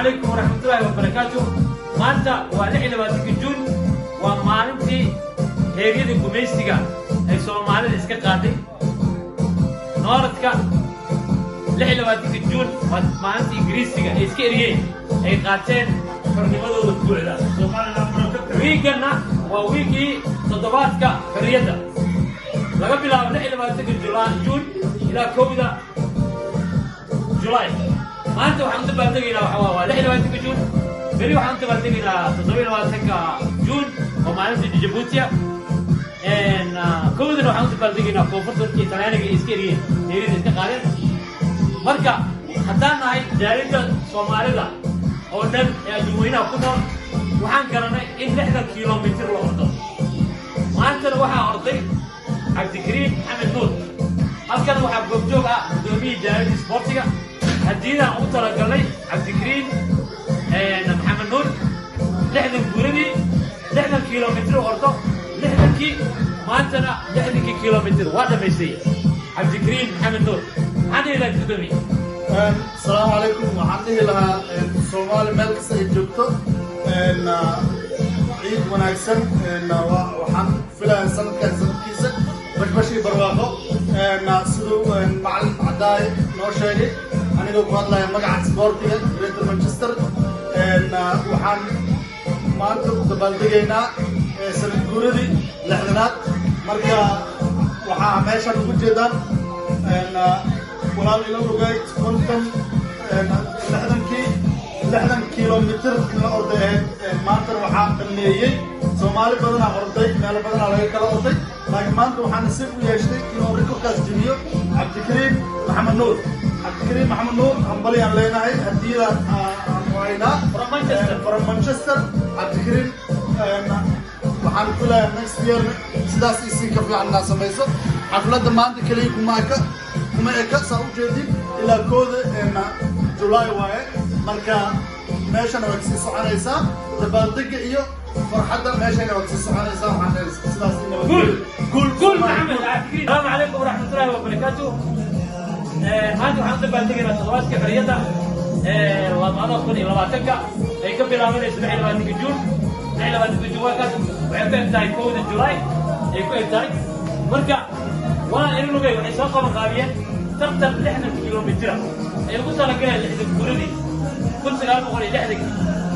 Calaykum waraxmatullaahi wabarakaatu. Maanta waa 26-ka Juun, waa maalintii heeryada gumaysiga ay Soomaalida iska qaaday nooradka. 26-ka Juun waa maalintii Ingiriisiga ay iska eriyeen, ay qaateen xornimadooda buuxda. Wiigganna waa wiiggii toddobaadka xorriyadda, laga bilaabo 26-ka Juun ilaa 1-da Julaay. Maanta waxaan u dabaaldegaynaa waxa waa 26-ka Juun. Beri waxaan u dabaaldegaynaa 27-ka Juun oo maalinta Jabuutiya. 1-dana waxaan u dabaaldegaynaa koonfurta, markii Talyaaniga ay iska eriyeen, heerida iska qaadeen. Marka haddaan nahay jaaliyadda Soomaalida oo dhan ee adduunweynaha ku nool, waxaan garanay in 60 kilomitir la ordo. Maantana waxaa orday Cabdikariim Maxamed Nuur. Halkan waxaa goobjoog ah guddoomiyihii jaaliyadda isboortiga. Hadiyadaan ugu talagalnay Cabdikariim Maxamed Nuur 60 guuradii, 60 kilomitir ordo, 60-kii. Maantana 60-kii kilomitir waa dhammaystay Cabdikariim Maxamed Nuur. Maxaan dhihi lahaa, guddoomiye? Asalaamu calaykum. Waxaan dhihi lahaa Soomaali meel kasta ay joogto, ciid wanaagsan. Waxaan filayaa sanadkan sanadkiisa bashbash iyo barwaaqo. Siduu macalin Cadaay noo sheegay, anigoo ku hadlaya magaca isboortiga Greater Manchester, waxaan maanta u dabaaldegaynaa sanad guuradii 60-aad. Marka waxaa meeshan ugu jeedaan walaal ila lugay 50, 60-kii, 60 kilomitir in la orday ahayd. Maantana waxaa dhameeyey, Soomaali badanaa orday, meelo badanaa laga kala orday, laakiin maanta waxaa nasiib u yeeshtay inuu record-kaas jebiyo Cabdikariim Maxamed Nuur. Cabdikariim Maxamed Nuur, hambalyaan leenahay, hadiyadaan aan haynaa. From Manchester. From Manchester. Cabdikariim, waxaan filayaa next year sidaas isii ka fiican inaa samayso. Xafladda maanta keliya kuma eka, saa u jeedin, ilaa 1-da July waaye. Marka meeshana way kasii soconaysaa dabaaldega iyo farxadda, meeshana way kasii soconaysaa. Waxaan leeyahay sidaas in Guul. Guul. Guul, Maxamed Cabdikariim. Asalaamu calaykum waraxmatullaahi wabarakaatu. Maanta waxaan u dabaaldegaynaa toddobaadka xorriyadda 2020-ka ay ka bilaabanayso 26-ka Juun. 26-ka Juun waa kaas, waxay ku eg tahay 1-da Julaay ay ku eg tahay. Marka waa ila lugay waxay soo qaban qaabiyeen tartan 60 kilomitira ay ugu talagaleen 60 guuradii 1960-kii.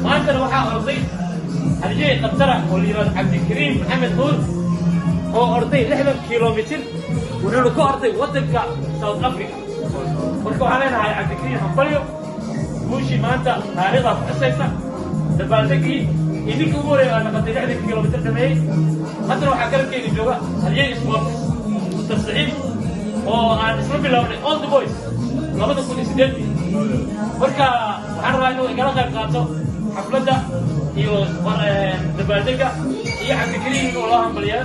Maantana waxaa orday halyey khatara oo la yidhahdo Cabdikariim Maxamed Nuur oo orday 60 kilomitir, wuxuuna ku orday waddanka South Africa. Marka waxaan leenahay Cabdikariim, hambalyo, guushii maanta taariikhdaa ku xusaysa, dabaaldegii idinka ugu horreeya aa noqotay 60 kilomitir dhameeyey. Haddana waxaa garabkeyga jooga halyey sport, Mr Saciid, oo aan isla bilownay Old Boys 2008-dii. Marka waxaan rabaa inuu igala qayb qaato xafladda iyo dabaaldega iyo Cabdikariim inuu loo hambaliyaa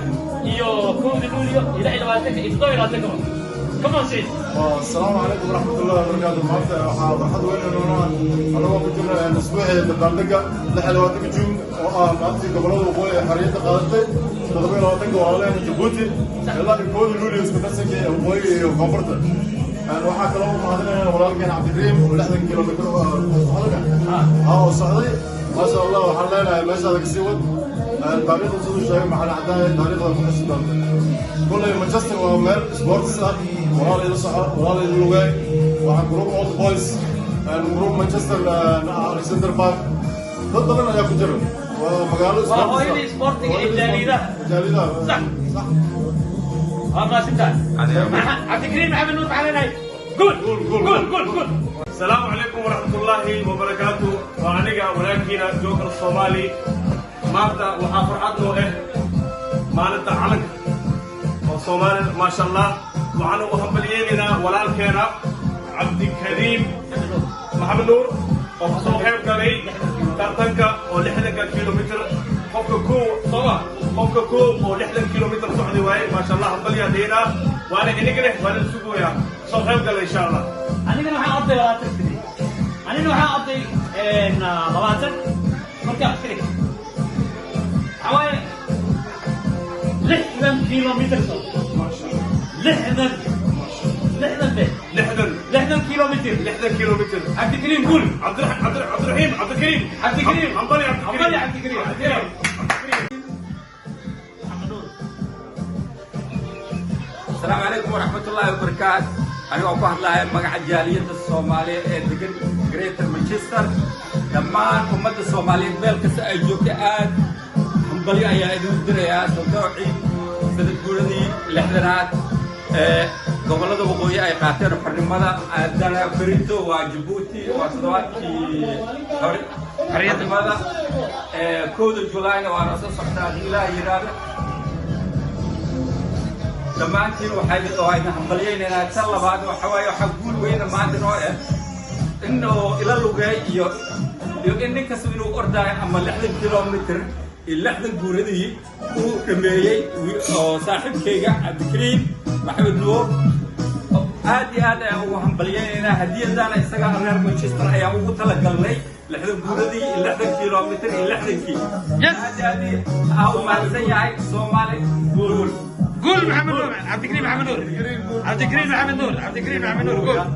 iyo 1-da Luulyo iyo 26-ka iyo 27-kaba. Come on, Saciid. Asalaamu calaykum waraxmatullahi wabarakaatu. Maanta waxaa farxad weyn inoo anagoo ku jirna isbuucii dabaaldega 26-ka Juun oo ah maalintii gobollada waqooyi ee xorriyadda qaadatay, 27-ka walaalaheenna Jabuuti, ilaa iyo 1-da Luulyo isku darsanka ee waqooyiga iyo koonfurta. Waxaa kaloo u mahadinayna walaalkeen Cabdikariim oo 60 kilomitir oo socday, maasha Allah. Waxaan leenahay meeshaada kasii wad taariikhda. Siduu sheegay Maxali Cadaaye, taariikhda ku xusi doonta. Kulley Manchester waa meel sports ah. Walaal ila soco, walaal ila lugay. Waxaa group Old Boys, group Manchester, Alexander Park, dad badan ayaa ku jira. Waa magaalo. Waa hooyadii isboortiga ee jaalidaha. Jaalidaha. Sax. Sax. Waa maasintahay Cabdikariim Maxamed Nuur. Maxaa leenahay? Guul. Guul, guul. Guul, guul, guul. Asalaamu calaykum waraxmatullaahi wabarakaatu. Waa aniga walaalkiina Joker Soomaali. Maanta waxaa farxad noo ah maalinta calanka oo Soomaali, maasha Allah. Waxaan ugu hambalyeynaynaa walaalkeena Cabdikariim Maxamed Nuur oo kasoo qayb galay tartanka oo 60-ka kilomitir, qofka kow sooma, qofka kow oo 60 kilomitir socday waaye. Maasha Allah, hambalyaa deynaa, waana inigane waana sugoyaa soo qayb galay, insha Allah. Anigana waxaan orday 20 sidii, anigana waxaan orday 20. Marka askari waxaa waaye 60 kilomitir, so 60, 60 be. 60. 60 kilomitr. 60 kilomitr. Cabdikariim, guul! Cabdiraxiim, Cabdikariim. Cabdikariim. Hambali, Cabdikariim. Hambali, Cabdikariim, Cabdikariim. Asalaamu calaykum waraxmatullaahi wabarakaatu. Anigoo ku hadlaya magaca jaaliyadda Soomaaliya ee degan Greater Manchester, dhammaan ummadda Soomaaliyeed meel kasta ay joogta, aad hambalyo ayaa idin dirayaa sababtoo ciid sanad guuradii 60aad ee gobollada waqooyi ay qaateen xornimada. Haddana berito waa Jabuuti, waa toddobaadkii xornimada. 1da Julaayna waana soo soctaa, haddii Ilaah yidhaahdo. Dhammaantiin waxaa idin hambalyaynaynaa. Tan labaad waxa waaye, waxaa guul weyna maanta noo eh in oo ila lugeey iyo in nin kasta inuu ordaayo ama 60 kilomitr iyo 60 guuradii uu dhameeyey oo saaxiibkayga Cabdikariim Maxamed Nuur. Aad iyo aad ayaan ugu hambalyaynaynaa. Hadiyadaana isaga reer Manchester ayaa ugu talagalnay, 60 guuradii iyo 60 kilomitr iyo 60kii. Aad iyo aad aa u mahadsan yahay. Soomaali guul! Guul, Maxamed Nuur, Cabdikariim Maxamed Nuur, Cabdikariim Maxamed Nuur, Cabdikariim Maxamed Nuur, guul!